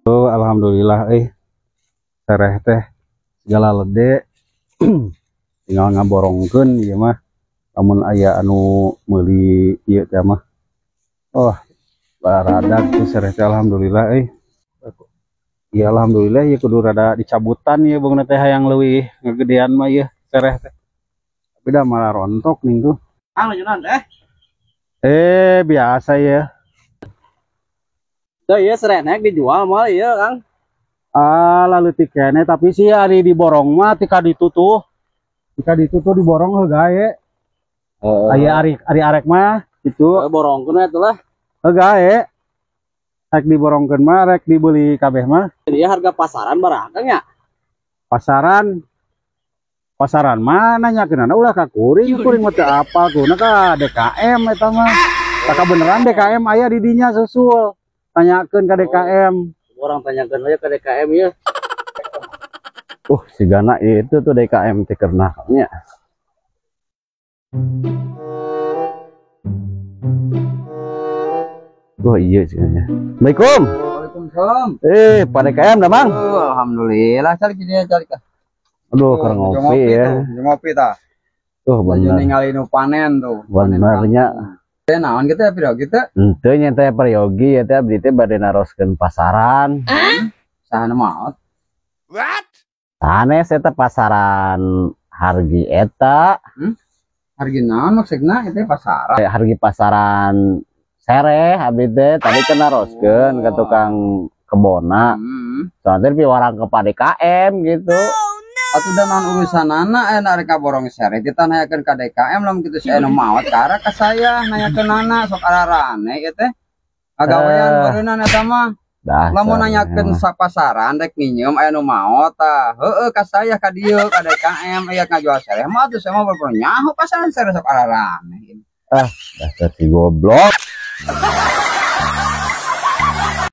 Oh, alhamdulillah sereh teh segala lede tinggal ngaborongkeun ieu mah lamun aya anu meuli ieu teh mah. Oh, baradag tuh sereh teh alhamdulillah Ya alhamdulillah ya kudu rada dicabutan ya beungna teh hayang leuwih ngegedean mah ieu sereh teh. Tapi dah malah rontok nih tuh. Ah, lanjutan teh. Biasa ya. Tuh iya serehna dijual moal ieu, Kang. Ah, leutik keneh tapi sih ari diborong mah tika ditu tuh. Tika ditu tuh diborong heuh gae. Aya ari arek mah gitu. Heeh, borongkeun we atuh lah. Heuh gae. Rek diborongkeun mah rek dibeli kabeh mah. Iya harga pasaran barang Kang ya. Pasaran. Pasaran mah nanyakeunana ulah ka kuring, kuring mah teu apal kuna ka DKM eta mah. Tah beneran DKM aya di dinya susul. Tanyakeun ka DKM. Oh, orang tanyakeun aja ke DKM ya. Sigana itu tuh DKM teh keur nya. Oh iya sigana. Assalamualaikum. Waalaikumsalam. Pak DKM dah, Bang? Oh, alhamdulillah cari dia cari ka. Aduh, keur ngopi ya. Ngopi tah. Tuh bener. Ningali nu panen tuh. Benernya. Teh naon kitu ya Priyogi teh? Henteu nya teh Priyogi ya teh abdi teh bade naroskeun pasaran. Saha nu maot? What? Sanes eta pasaran hargi eta. Hargi naon maksudna eta pasaran? Hargi pasaran sereh abdi teh tadi kan naroskeun ke tukang kebona. Soalnya piwarang ke Pak DKM gitu. Atuh da naon urusanana aya rek kaborong sereh kita nanyakeun ka DKM lamun kitu si anu maot kara ka saya nanyakeun nana sok ararane ieu teh. Kagawean beureunana eta mah. Lamun nanyakeun sapasaran rek minjem aya nu maot tah. Heueuh ka saya ka dieu ka DKM aya ngajual sereh mah atuh saya mah nyaho pasaran sereh sok ararane. Ah, dasar si goblok.